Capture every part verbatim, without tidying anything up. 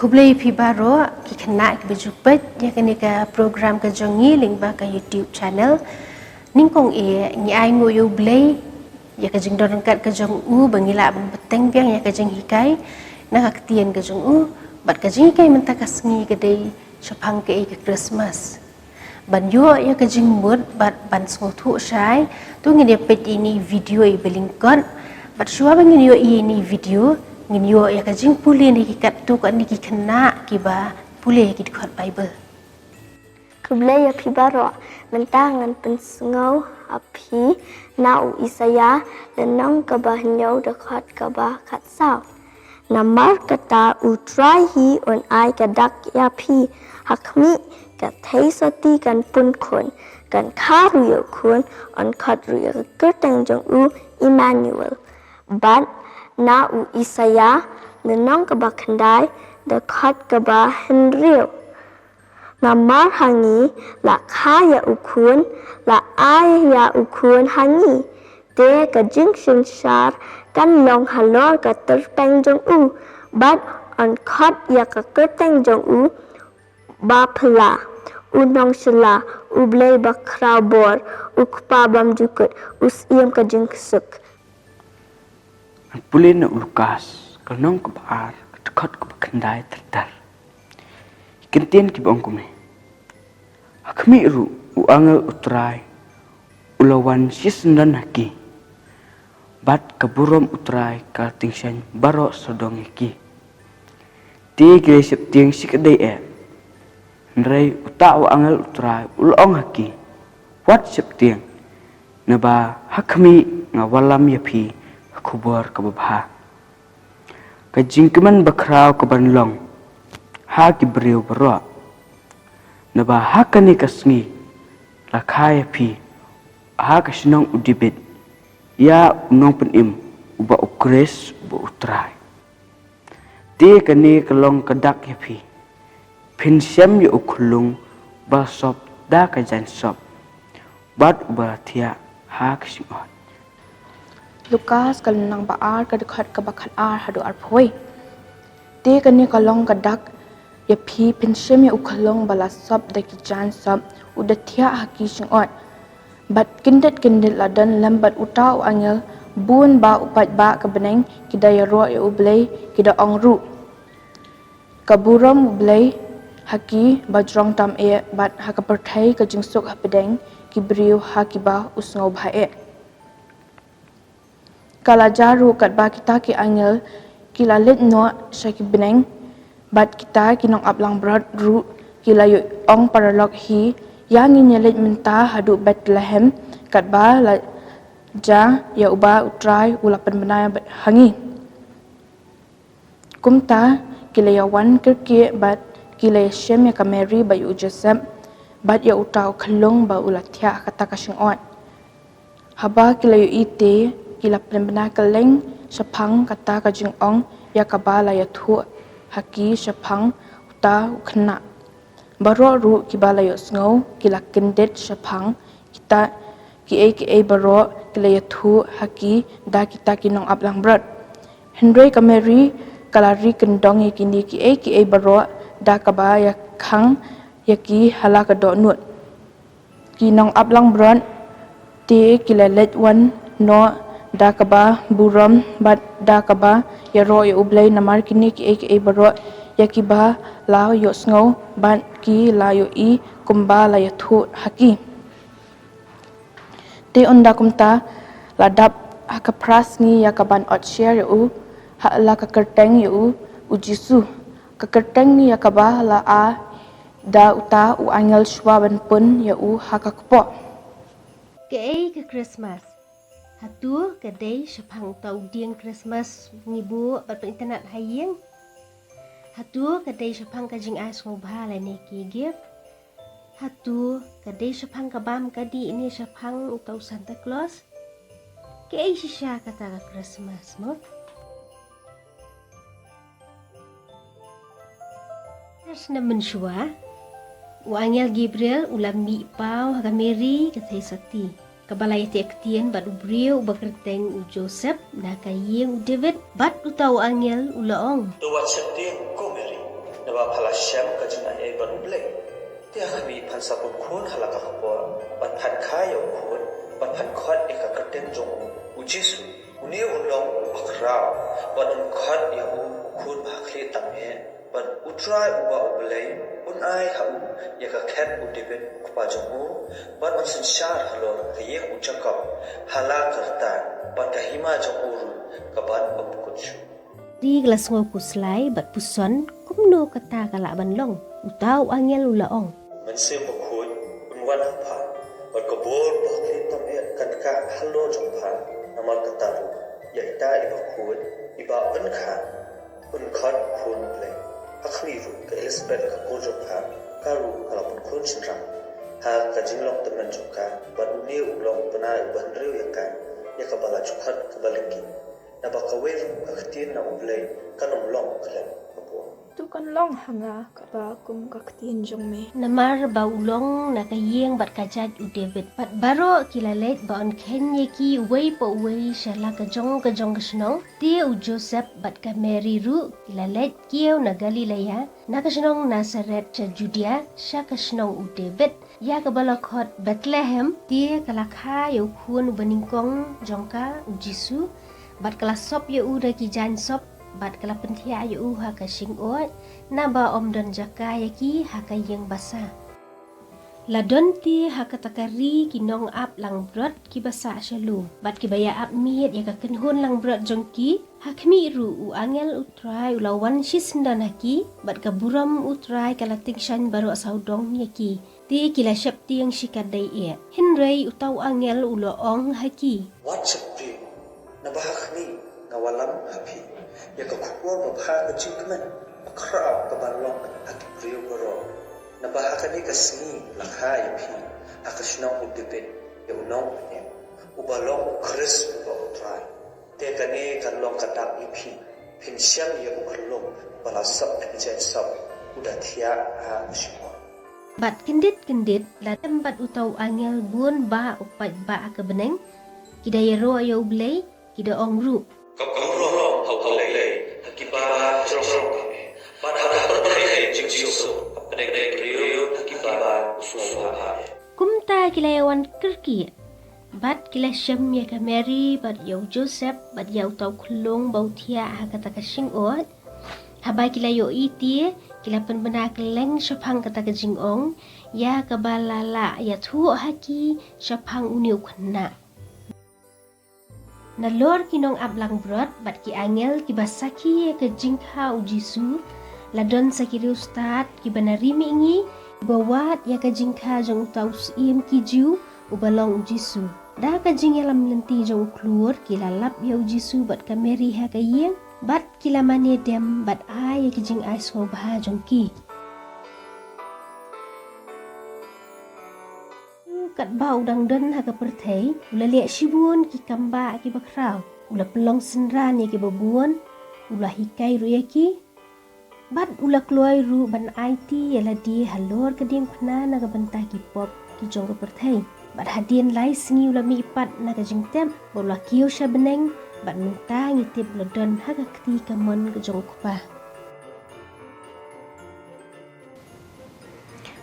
Khublei phi baroh ki khynnah kiba ju peit ïa kane ka program ka jong ngi lyngba ka YouTube channel. Nyngkong eh ngi ai nguh ïa U Blei ïa ka jingdon ryngkat ka jong u ba ngi lah ban bteng biang ïa ka jinghikai na ka ktien ka jong u, bad ka jinghikai mynta ka sngi ka dei shaphang kaei ka Christmas. Ban ïoh ïa ka jingmut bad ban sngewthuh shai, to ngin ïa peit ïa ine i video iba lyngkot. Bad shuwa ba ngin ïoh ïa ine i video, ngin ïoh ïa ka jingpule na ki katto katne ki khynnah kiba pule ïa ki dkhot Baibl. Khublei ïa phi baroh, mynta ngan pynsngew ha phi na u Isaïah, lynnong kaba hynñiew, dkhot kaba khatsaw. Namar kata U Trai hi un ai ka dak ïa phi, ha khmih, ka theisotti kan pun khun, kan kha ruh ïa u khun, un khot ruh ïa ka kyrteng jong u Immanuel. Bad na u Isaïah, lynnong kaba khyndai, dkhot kaba hynriew. Namar ha ngi la kha ïa u khun, la ai ïa u khun ha ngi. Te ka jingsynshar kan long halor ka tyrpeng jong u, bad yn khot ïa ka kyrteng jong u Baphylla, U Nongshylla, U Blei Bakhrawbor, U Kpa Bymjukut, U Syiem ka Jingsuk. Ngan pule na u Lukas, ka lynnong kaba ar, ka dkhot kaba khyndai ter ter. Ki kyntien kiba ong kumne. Ha khmih ruh u angel U Trai u la wan shisyndon ha ki, bad ka burom U Trai ka la tyngshaiñ baroh sawdong ïa ki. Te ki la sheptieng shikatdei eh. Hynrei uta u angel U Trai u la ong ha ki, wat sheptieng, naba ha khmih nga wallam ïa phi ka khubor kaba bha, ka jingkmen bakhraw kaban long ha ki briew baroh. Naba ha kane ka sngi la kha ïa phi ha ka shnong u David ïa u nongpynim, uba u Khrist, uba U Trai. Te kane ka long ka dak ïa phi. Phin shem ïa u khyllung ba la sop da ka jaiñ sop, bad uba la thiah ha ka shyngod. Lukas ka lynnong ba ar, ka dkhot kaba khatar haduh arphew. Te kane ka long ka dak ïa phi, phin shem ïa u khyllung ba la sop da ki jaiñ sop, u da thiah ha ki shyngod. Bad kyndit kyndit la don lem bad uta u angel, bun bah u paidbah ka bneng ki da ïaroh ïa U Blei, ki da ong ruh, ka burom U Blei ha ki bajrong tam eh, bad ha ka pyrthei ka jingsuk hapdeng ki briew ha kiba u sngewbha eh. Ka la jia ruh katba kita ki angel ki la leit noh sha ki bneng, bad kita ki nongap langbrot ruh ki la ïoh ong paralok hi, ïa ngin ïa leit mynta haduh Bethlehem, katba la jia ïa uba U Trai u la pynbna ha ngi. Kumta ki la ïa wan kyrkieh bad ki la ïa shem ïa ka Mary bad ïa u Joseph, bad ïa uta u khyllung ba u la thiah ha kata ka shyngod. Haba ki la ïohi te, ki la pynbna kylleng shaphang kata ka jingong ïa kaba la ïathuh ha ki shaphang uta u khynnah. Baroh ruh kiba la ïohsngew ki la kyndit shaphang kita, kiei kiei baroh ki la ïathuh ha ki da kita ki nongap langbrot. Hynrei ka Mary ka la ri kyndong ïa kine kiei kiei baroh da kaba ïakhang ïa ki ha la ka dohnud. Ki nongap langbrot te ki la leit wan noh da kaba burom bad da kaba ïaroh ïa U Blei namar kine kiei kiei baroh ïa kiba la ïohsngew bad ki la ïohi kumba la ïathuh ha ki. Te ynda kumta la dap ha ka phra sngi ïa kaban ot sher ïa u, ha la ka kyrteng ïa u, u Jisu. Ka kyrteng ïa kaba la ai da uta u angel shuwa ban pun ïa u ha ka kpoh. Kaei ka Christmas? Hato ka dei shaphang uta u dieng Christmas ngi buh bad pynitynnad ha ïing? Hato ka dei shaphang ka jingai sngewbha lane ki gift? Hato ka dei shaphang ka bam ka dih ne shaphang uta u Santa Claus? Kaei shisha kata ka Christmas mo? Snem mynshuwa, u angel Gabriel u la mih paw ha ka Mary ka theisotti, kaba la ïateh ktien bad u briew uba kyrteng u Joseph na ka ïing u David, bad uta u angel u la ong, to wat sheptieng ko Mary, Ba pha la shem ka jingaiei bad U Blei. Te ha khmih, phan sa pynkhun ha la ka kpoh, bad phan kha ïa u khun, bad phan khot ïa ka kyrteng jong u, U Jisu. Une u long u bakhraw, bad un khot ïa u, u khun ba ha khlieh tam eh, bad U Trai uba U Blei un ai ha u ïa ka khet u David u kpa jong u, bad un synshar halor ka ïing u Jakob ha la ka rta, bad ka hima jong u ruh ka ban ym kut shuh. Ri ka la sngew khuslai bad puson, kumno kata ka lah ban long? Uta u angel u la ong: Mynsiem Bakhuid un wan ha pha, bad ka bor ba ha khlieh tam eh kan kah halor jong pha, namar kata ruh ïa ita i bakhuid iba yn kha un khot Khun U Blei. Ha khmih ruh, ka Elisabet ka kur jong pha, ka ruh ka la pynkhun shynrang ha ka jinglong tymmen jong ka, bad une u long u bnai uba hynriew ïa ka, ïa kaba la ju khot kaba lyngkhuh. Naba kawei ruh ka ktien na U Blei kan ym long khlem ka bor. To kan long ha nga kaba kum ka ktien jong me. Namar ba u long na ka ïing bad ka jait u David. Bad baroh ki la leit ba un kheiñ ïa ki uwei pa uwei sha la ka jong ka jong ka shnong. Te u Joseph bad ka Mary ruh ki la leit kiew na Galilea, na ka shnong Nazareth sha Judea, sha ka shnong u David, ïa kaba la khot Bethlehem. Te ka la kha ïa u khun uba nyngkong jong ka, u Jisu, bad ka la sop ïa u da ki jaiñ sop, bad ka la pynthiah ïa u ha ka shingoid, naba ym don jaka ïa ki ha ka ïing basa. La don te ha kata ka ri ki nongap langbrot kiba sah sha lum, bad kiba ïa ap miet ïa ka kynhun langbrot jong ki. Ha khmih ruh, u angel U Trai u la wan shisyndon ha ki, bad ka burom U Trai ka la tyngshaiñ baroh sawdong ïa ki. Te ki la sheptieng shikatdei eh. Hynrei uta u angel u la ong ha ki: Wat sheptieng, naba ha khmih, nga wallam ha phi ïa ka khubor babha ka jingkmen bakhraw kaban long ha ki briew baroh. Naba ha kane ka sngi la kha ïa phi ha ka shnong u David ïa u nongpynim, uba long u Khrist uba U Trai. Te kane kan long ka dak ïa phi, phin shem ïa u khyllung ba la sop da ki jaiñ sop, uba thiah ha u shyngoid. Bad kyndit kyndit la dem bad uta u angel bun bah u paidbah ha ka bneng, ki da ïaroh ïa U Blei, ki da ong ruh: Ka burom ha U Blei ha kiba jrong, bad ha ka pyrthei jingsuk ha pdeng ki briew ha kiba u sngewbha. Kumta ki la ïawan kyrkieh, bad ki la shem ïa ka Mary bad ïa u Joseph bad ïa uta u khyllung ba u thiah ha kata ka shingoid. Haba ki la ïohi te, ki la pynbna kylleng shaphang kata ka jingong, ïa kaba la lah ïathuh ha ki shaphang une u khynnah. Nalor ki nongap langbrot bad ki angel kiba sakhi ïa ka jingkha u Jisu, la don sa ki riewstad kiba na ri mihngi, kiba wad ïa ka jingkha jong uta u syiem ki Jiw, uba long u Jisu. Da ka jingïalam lynti jong u khlur, ki la lap ïa u Jisu bad ka Mary ha ka ïing, bad ki la mane dem bad ai ïa ki jingai sngewbha jong ki. Katba u dang don ha ka pyrthei, u la leh shibun ki kambah kiba khraw, u la pynlong synran ïa kiba bun, u la hikai ruh ïa ki, bad u la kloi ruh ban aiti ïa lade halor ka diengphna na ka bynta ki pop ki jong ka pyrthei. Bad hadien lai sngi u la mihpat na ka jingtep, bad u la kiew sha bneng, bad mynta ngi tip u la don ha ka kti kamon ka jong u Kpa.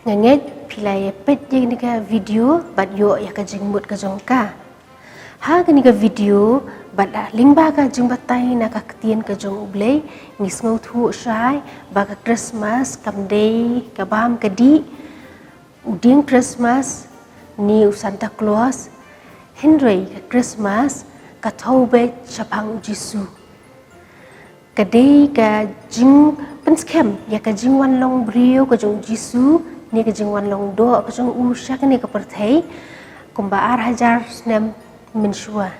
Nga ngeit phi la ïa peit ïa kane ka video bad ïoh ïa ka jingmut ka jong ka. Ha kane ka video bad lyngba ka jingbatai na ka ktien ka jong U Blei, ngi sngewthuh shai ba ka Christmas kam dei ka bam ka dih, u dieng Christmas ne u Santa Claus, hynrei ka Christmas ka thew beit shaphang u Jisu. Ka dei ka jingpynskhem ïa ka jingwan long briew ka jong u Jisu, ne ka jingwan long doh ka jong u sha kane ka pyrthei, kumba ar hajar snem mynshuwa.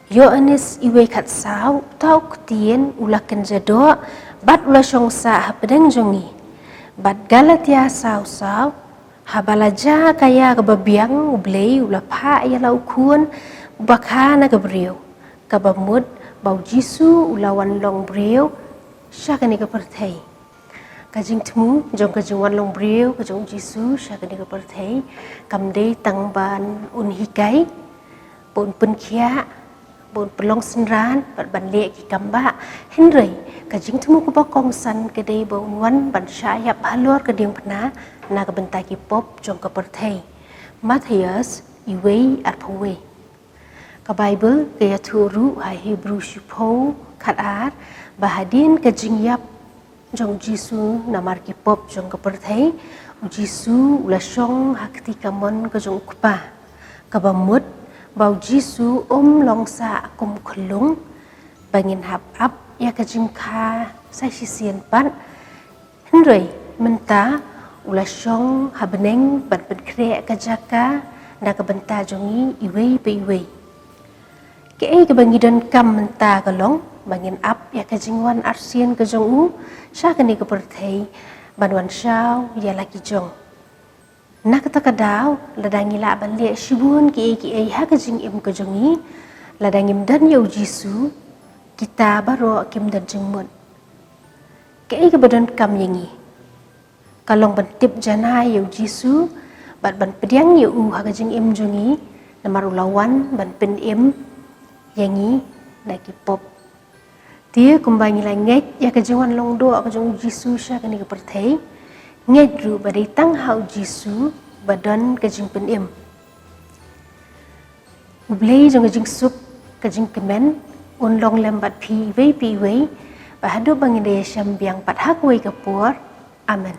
Ïoannis uwei khatsaw, uta u ktien u la kynja doh, bad u la shong sah hapdeng jong ngi. Bad Galatia saw saw, haba la jia ka ïa kaba biang, U Blei u la phah ïa la u Khun uba kha na ka briew, kaba mut ba u Jisu u la wan long briew sha kane ka pyrthei. Ka jingthmu jong ka jingwan long briew ka jong u Jisu sha kane ka pyrthei kam dei tang ban un hikai, ba un pynkhiah, ba un pynlong synran bad ban leh ki kam bah. Hynrei ka jingthmu kaba kongsan ka dei ba un wan ban shah ïap halor ka diengphna na ka bynta ki pop jong ka pyrthei. Mathaios wei arphew wei. Ka Baibl ka ïathuh ruh ha Hebru shiphew khat ar ba hadien ka jingïap jong u Jisu namar ki pop jong ka pyrthei, u Jisu u la shong ha kti kamon ka jong u Kpa. Kaba mut ba u Jisu um long sah kum u khyllung ba ngin hap ap ïa ka jingkha sa shisien pat. Hynrei mynta u la shong ha bneng ban pynkhreh ka jaka na ka bynta jong ngi iwei pa iwei. Kaei kaba ngi donkam mynta ka long ba ngin ap ïa ka jingwan arsien ka jong u sha kane ka pyrthei ban wan shaw ïa la ki jong. Na kata ka daw, lada ngi lah ban leh shibun kiei kiei ha ka jingim ka jong ngi, lada ngim don ïa u Jisu, kita baroh kim don jingmut. Kaei kaba donkam ïa ngi? Ka long ban tip janai ïa u Jisu bad ban pdiang ïa u ha ka jingim jong ngi, namar u la wan ban pynim ïa ngi na ki pop. Te kumba ngi la ngeit ïa ka jingwan long doh ka jong u Jisu sha kane ka pyrthei, ngeit ruh ba dei tang ha u Jisu ba don ka jingpynim. U Blei jong ka jingsuk, ka jingkmen, un long lem bad phi iwei pa iwei, ba haduh ba ngin da ïashem biang pat ha kawei ka por. Amen.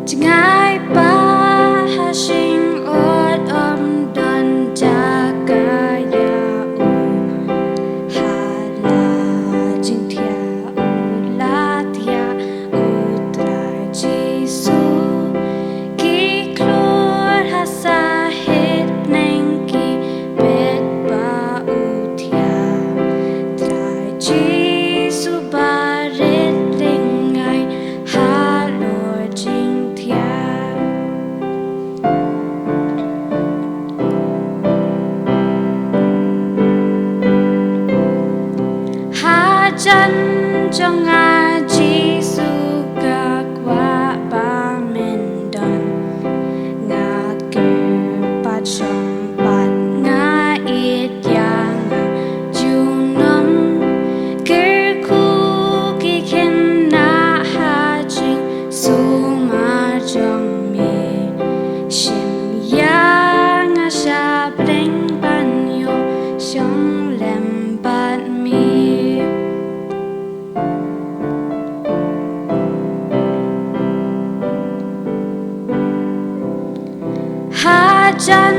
Jngai pa ha shing ot, ym don jaka ïa u ha la jingthiah u la thiah u Trai Jisu. Ki khlur ha sahit bneng ki bit ba u thiah. Trai Jisu ba rit lyngngai halor jingthiah. Hajan jong nga Jisu, nga kwah ba men don. Nga kyrpad shong pat, nga ïeit ïa nga junom. Kyrkhu ki khynnah ha jingsumar jong me. Shim ïa nga sha bneng ban ïoh shong lem bad me. Hajan